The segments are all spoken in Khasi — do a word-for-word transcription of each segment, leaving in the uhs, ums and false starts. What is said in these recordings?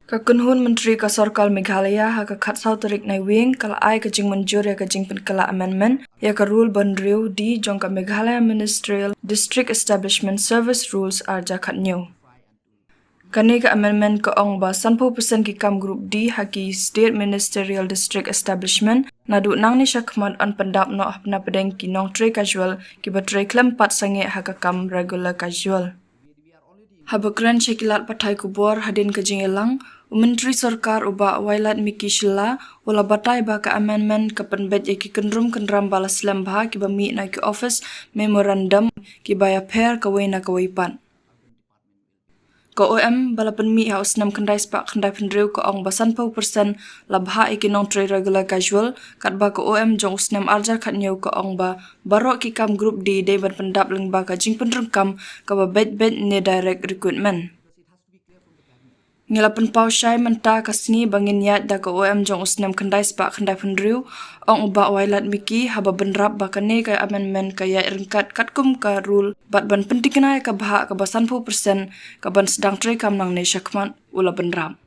Ka kynhun myntri ka sorkar Meghalaya ha ka khatsaw tarik Naiwieng ka la ai ka jingmynjur ïa ka jingpynkylla amendment ïa ka rule ba hynriew D jong ka Meghalaya Ministerial District Establishment Service Rules arhajar khathynñiew. Kane ka amendment ka ong ba sanphew percent ki kam group D ha ki State Ministerial District Establishment naduh nangne shakhmat yn pyndap noh hapdeng ki nongtrei casual kiba trei khlem pat sangeh ha ka kam regular casual. Haba kren sha ki lad pathai khubor hadien ka jingïalang, u Myntri Sorkar u Bah Wailadmiki Shylla u la batai ba ka amendment ka pynbeit ïa ki kynrum kynram ba la slem bha kiba mih na ki office memorandum kiba ïapher kawei na kawei pat. Ka O M ba la pynmih ha u snem khyndai spah khyndai phew hynriew ka ong ba sanphew percent la bhah ïa ki nongtrei regular casual, katba ka O M jong u snem arhajar khathynñiew ka ong ba baroh ki kam group D dei ban pyndap lyngba ka jingpynrung kam kaba beit beit ne direct recruitment. Ngi la pynpaw shai mynta ka sngi ba ngin ïaid da ka O M jong u snem khyndai spah khyndai phew hynriew, ong u Bah Wailadmiki haba bynrap ba kane ka amendment ka ïaid ryngkat katkum ka rule bad ban pyntikna ïa ka bhah kaba sanphew percent kaban sdang treikam nangne shakhmat, u la bynrap.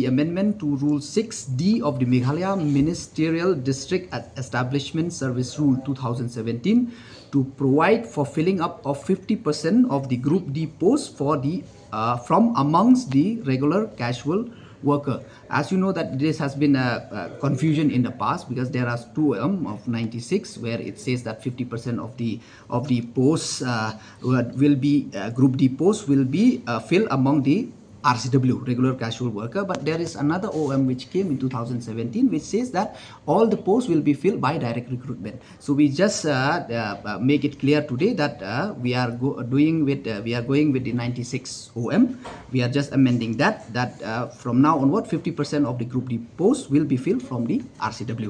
The amendment to Rule six D of the Meghalaya Ministerial District Establishment Service Rule two thousand seventeen to provide for filling up of fifty percent of the Group D post for the uh, from amongst the regular casual worker. As you know that this has been a, a confusion in the past because there are two O M of ninety-six where it says that fifty percent of the of the posts uh, will be uh, Group D posts will be uh, filled among the R C W, regular casual worker, but there is another O M which came in two thousand seventeen which says that all the posts will be filled by direct recruitment. So we just uh, uh, uh, make it clear today that uh, we are go- doing with uh, we are going with the ninety-six O M. We are just amending that that uh, from now onward, fifty percent of the Group D posts will be filled from the R C W.